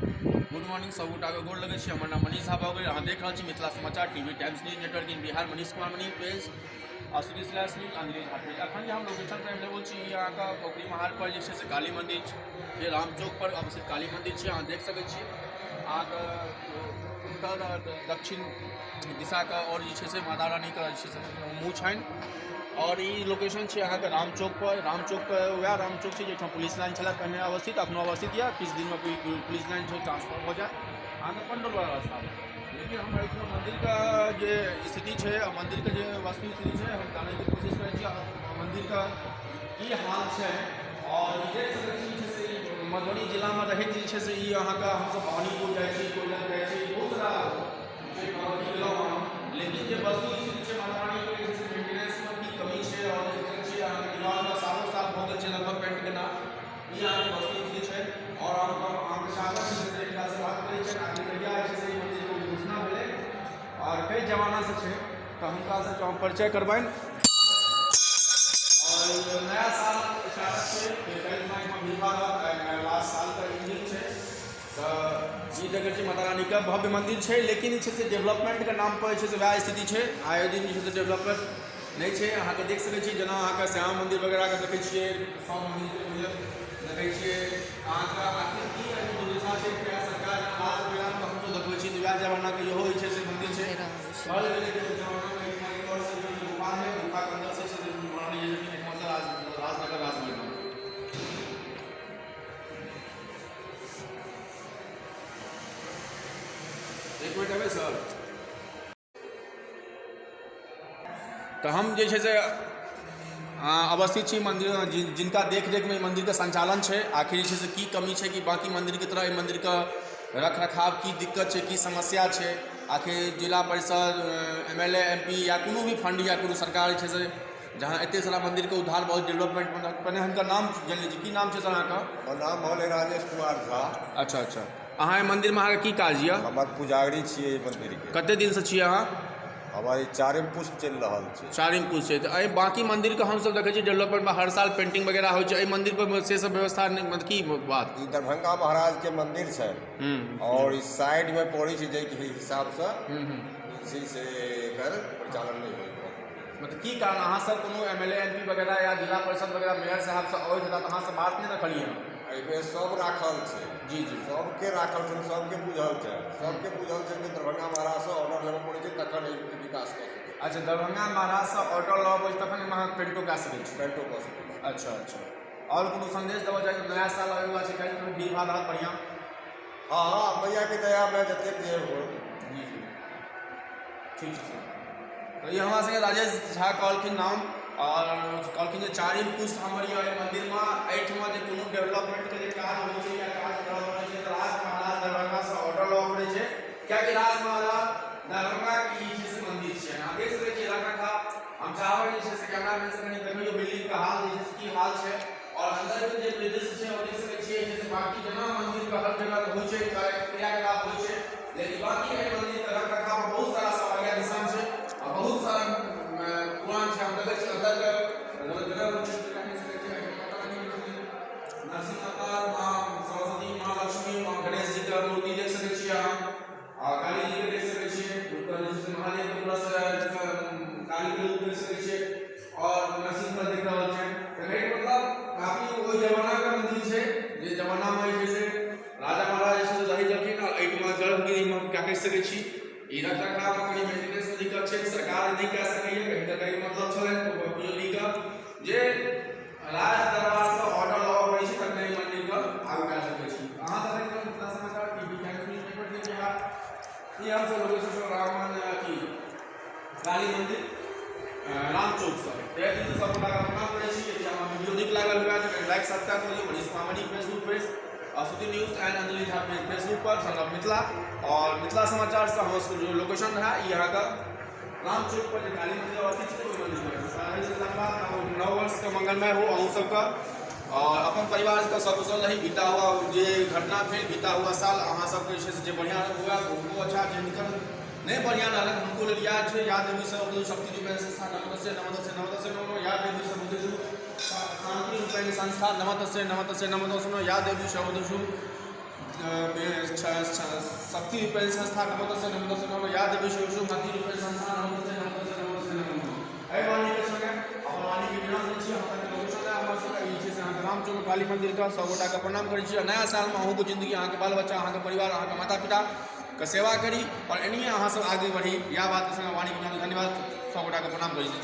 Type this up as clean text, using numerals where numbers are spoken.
Good morning सब गोटाके गोर लगै छी। हमर नाम मनीष झा भऽ गेल। अहाँ देख रहल छी Mithila Samachar TV Times News Network in Bihar, Manish Kumar Mani page, Asuti slash news, Anjali Jha page. अखन जे हम लोकेशन पर अवेलेबल छी, ई अहाँके पोखरी महार पर जे छै से काली मंदिर छै, राम चौक पर अवस्थित काली मंदिर छै। अहाँ देख सकै छी अहाँके उत्तर आओर दक्षिण दिशाके आओर जे छै से माता रानीके जे छै से मुँह छनि। आओर ई लोकेशन छै अहाँके राम चौक पर। राम चौक पर वएह राम चौक छै जाहिठाम पुलिस लाइन छलै पहिने अवस्थित, अखनो अवस्थित यऽ। किछु दिनमे पुलिस लाइन छै ट्रांसफर भऽ जायत अहाँके पंडौलवला रास्तामे। लेकिन हम एहिठाम मन्दिरके जे स्थिति छै आ मन्दिरके जे वस्तु स्थिति छै हम जानैके कोशिश करै छी मन्दिरके की हाल छै। आओर देख सकै छी जे छै से मधुबनी जिलामे रहैत जे छै से ई अहाँके हमसभ भवानीपुर जाइ छी, कोइलख जाइ छी, बहुत सारा गेलहुँ हम, लेकिन जे वस्तु स्थिति छै माता रानीके जे छै से मेंटेनेंसमे की कमी छै। आओर देख सकै छी अहाँके दीवारमे सालों साल भऽ गेल छै लगभग पेंट केना, ई अहाँके वस्तु स्थिति छै। आओर अहाँके चाहब छै से हिनकासँ बात करै छियनि आखिर कहिया जे छै से ई मन्दिरके घोषणा भेलै आओर कई जमानासँ छै, तऽ हुनकासँ हम परिचय करबनि। और नया साल स्वागत छै, एहिठाम भीड़ भाड़ रहत, लास्ट सालके ई दिन छै। तऽ ई देखै छी माता रानीके भव्य मन्दिर छै, लेकिन जे छै से डेवलपमेंटके नाम पर जे छै से वएह स्थिति छै। आए दिन जे छै से डेवलपमेंट नहि छै। अहाँके देख सकै छी जेना अहाँके श्यामा मन्दिर वगैरहके देखै छियै, सब मन्दिरके देखै छियै अहाँके। आखिर की एहन दुर्दशा छै कि सरकार राज परिवारके हमसभ देखबै छी तऽ वएह जमानाके इहो जे छै से मन्दिर छै। कहल गेलै कि ओहि जमानामे एहिठाम एक आओर से गुफा रहै, गुफाके अन्दर से जे महारानी जे छथिन एहिठामसँ राजनगर राजमहल। एक मिनट अबै सर। तऽ हम जे छै से अवस्थित छी मन्दिर जिनका देख रेखमे ई मन्दिरके सञ्चालन छै। आखिर जे छै से की कमी छै कि बाँकी मन्दिरके तरह एहि मन्दिरके रख रखाव की दिक्कत छै, की समस्या छै? आखिर जिला परिषद, M L A, M P या कोनो भी फंड या कोनो सरकार जे छै से जहाँ एते सारा मन्दिरके उद्धार बहुत डेवलपमेंट, पहिने हुनकर नाम जानि लै छी। की नाम छै सर अहाँके? हमर नाम भऽ गेलै राजेश कुमार झा। अच्छा अच्छा, अहाँ एहि मन्दिरमे अहाँके की काज यऽ? हमर पुजारी छियै एहि मन्दिरके। कते दिनसँ छियै अहाँ? हमर ई चारिम पुष्प चलि रहल छै। चारिम पुष्प छै। तऽ एहि बाँकी मन्दिरके हमसभ देखै छियै डेवलपमेंटमे हर साल पेंटिंग वगैरह होइ छै, एहि मन्दिर पर से सब व्यवस्था नहि, मतलब की बात? ई दरभंगा महाराजके मन्दिर छै आओर ई साइडमे पड़ै छै, जाहिके हिसाबसँ जे छै से एकर परिचालन नहि होइ। मतलब की कारण अहाँ सब कोनो M L A, M P वगैरह या जिला परिषद वगैरह मेयर साहबसँ अबैत हेता तऽ अहाँ सब बात नहि रखलियै? एहिमे सब राखल छै। जी जी। सबके राखल छै, सबके बुझल छै, सबके बुझल छै जे दरभंगा महाराजसँ ऑर्डर लेबऽ पड़ै छै तखन एहिके विकास कऽ सकै। अच्छा, दरभंगा महाराजसँ ऑर्डर लऽ पड़ै छै तखन एहिमे अहाँ पेंटो कए सकै छी? पेंटो कऽ सकै छी। अच्छा अच्छा, आओर कोनो सन्देश देबऽ चाही? नया साल आबैवला छै, काल्हि भीड़ भाड़ रहत बढ़िआँ? हँ हँ, मैयाके दयामे जतेक जे हो। जी जी, ठीक छै सर। तऽ ई हमरा सभके राजेश झा कहलखिन नाम, आओर कहलखिन जे चारिम पुष्प हमर यऽ एहि मन्दिरमे। एहिठमा जे कोनो डेवलपमेंटके जे काज होइ छै या काज करऽ पड़ै छै तऽ राज महाराज दरभंगासँ ऑर्डर लऽ पड़ै छै, कियाकि राज महाराज दरभंगाके ई जे छै से मन्दिर छै। अहाँ देख सकै छियै रख रखाव। हम चाहबै जे छै से कैमरामैन से कनि देखियौ बिल्डिंगके हाल जे छै से की हाल छै आओर अन्दरके जे दृश्य छै ओ देख सकै छियै जे बाँकी जेना मन्दिरके हर जगह होइ छै क्रियाकलाप होइ छै, लेकिन बाँकी एहि मन्दिरके रख रखावमे बहुत सारा सवालिया निशान छै आ बहुत सारा पुरान छै। हम देखै छी अन्दरके नरसिंह अवतार, माँ सरस्वती, माँ लक्ष्मी, माँ गणेश जीके मूर्ति देख सकै छियै अहाँ आ काली जीके देख सकै छियै। हुनकर जे छै से महादेवके प्लस कालीके रूप देख सकै छियै आओर नरसिंह पर देख रहल छै। तऽ मतलब काफी ओहि जमानाके मन्दिर छै जे जमानामे जे छै से राजा महाराजा जे छै से रहै छलखिन। आओर एहिठमा गर्भगृहमे क्या कहि सकै छी ई रख रखावमे कनि मेंटेनेंसमे दिक्कत छै, सरकार नहि कए सकैए। कहीं तऽ कहीं मतलब छलनि पुजलीके जे राज दरबारसँ ऑर्डर लऽ पड़ै छै तखने एहि मन्दिरके आगू कए सकै छी। अहाँ देखैत रहू Mithila Samachar TV Times News Network Bihar. ई हमसभ लोकेशन रामन अथी काली मन्दिर राम चौकसँ तय दिनसँ सब गोटाके प्रणाम करै छी। यदि हमर वीडियो नीक लागल हुए तऽ लाइक सब्सक्राइब करियौ। Manish Pamani Facebook page, Asuti news and Anjali Jha page Facebook पर, संग मिथिला और मिथिला समाचार से हमर सबके लोकेशन रहै ई अहाँके राम चौक पर जे काली मन्दिर अवस्थित छै ओहि मन्दिर पर। नव वर्षके मंगलमय हो अहूँ सबके और अपन परिवारके सकुशल रही। बीता हुआ जे घटना भेल बीता हुआ साल अहाँ सबके जे छै से जे बढ़िआँ हुए हुनको अच्छा, जे हिनकर नहि बढ़िआँ रहलनि हुनको लेल याद छै। या देवी सर्वदेवी शक्ति रूपेण संस्था नमः तस्य नमः तस्य नमः तस्य नमः। या देवी सर्वदेवी शांति रूपेण संस्था नमः तस्य नमः तस्य नमः तस्य नमः। या देवी सर्वदेवी शक्ति रूपेण संस्था नमो तस्यै नमो तस्यै नमो या देवी शिव शक्ति रूपेण संस्था नमो तस्यै नमो तस्यै नमो तस्यै नमो नमः। एहि वाणीके संगे अपन वाणीके विराम दै छी। अहाँ तक लोकेशन है हमर सबके ई छै से अहाँके रामचौक काली मन्दिरके सब गोटाके प्रणाम करै छी। आ नया सालमे अहूँके जिन्दगी, अहाँके बाल बच्चा, अहाँके परिवार, अहाँके माता पिताके सेवा करी और एनाहिए अहाँ सब आगे बढ़ी, इएह बातके संगे वाणीके विराम। धन्यवाद, सब गोटाके प्रणाम करै छी।